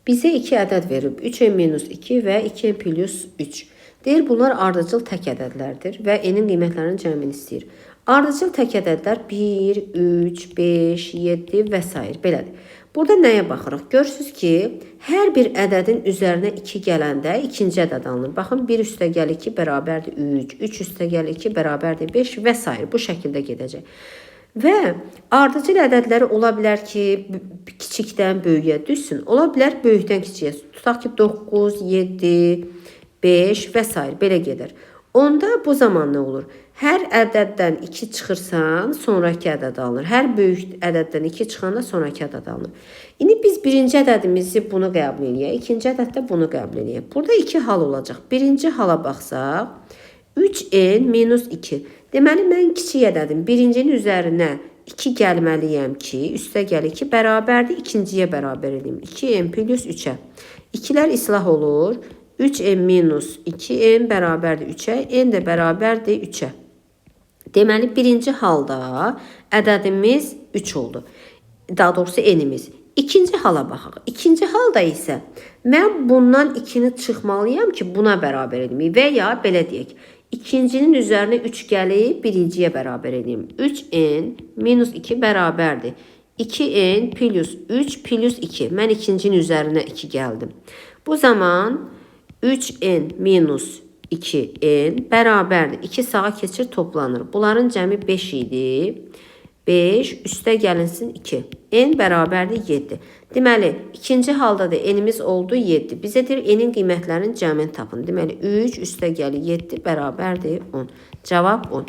Bizə iki ədəd verib. 3n minus 2 və 2n plus 3. Deyir, bunlar ardıcıl tək ədədlərdir və n-in qiymətlərinin cəmini istəyir. Ardıcıl tək ədədlər 1, 3, 5, 7 və s. Belədir. Burada nəyə baxırıq? Görürsüz ki, hər bir ədədin üzərinə 2 gələndə ikinci ədəd alınır. Baxın, 1 üstə gəl 2 bərabərdir 3, 3 üstə gəl 2 bərabərdir 5 və s. Bu şəkildə gedəcək. Və ardıcıl ədədləri ola bilər ki, kiçikdən böyüyə düşsün, ola bilər böyükdən kiçiyə. Tutaq ki, 9, 7, 5 və s. Belə gedər. Onda bu zaman nə olur? Hər ədəddən 2 çıxırsan, sonrakı ədəd alınır. Hər böyük ədəddən 2 çıxanda sonrakı ədəd alınır. İndi biz birinci ədədimizi bunu qəbul eləyək, ikinci ədəddə bunu qəbul eləyək. Burada iki hal olacaq. Birinci hala baxsaq, 3n minus 2. Deməli, mən kiçik ədədin birincinin üzərinə 2 gəlməliyəm ki, üstə gəl 2 bərabərdir, ikinciyə bərabər eləyim. 2n plus 3-ə. İkilər islah olur. 3n minus 2n bərabərdir 3-ə, n də bərabərdir 3-ə. Deməli, birinci halda ədədimiz 3 oldu. Daha doğrusu n-imiz. İkinci hala baxaq. İkinci halda isə mən bundan 2-ni çıxmalıyam ki, buna bərabər edim. Və ya belə deyək. İkincinin üzərinə 3 gəlib birinciyə bərabər edim. 3n minus 2 bərabərdir. 2n plus 3 plus 2. Mən ikincinin üzərinə 2 gəldim. Bu zaman 3n minus 2n bərabərdir. 2 sağa keçir, toplanır. Bunların cəmi 5 idi. 5 üstə gəlinsin 2. N bərabərdir 7. Deməli, ikinci halda da n-imiz oldu 7. Bizə deyir, n-in qiymətlərinin cəmini tapın. Deməli, 3 üstə gəlir 7 bərabərdir 10. Cavab 10.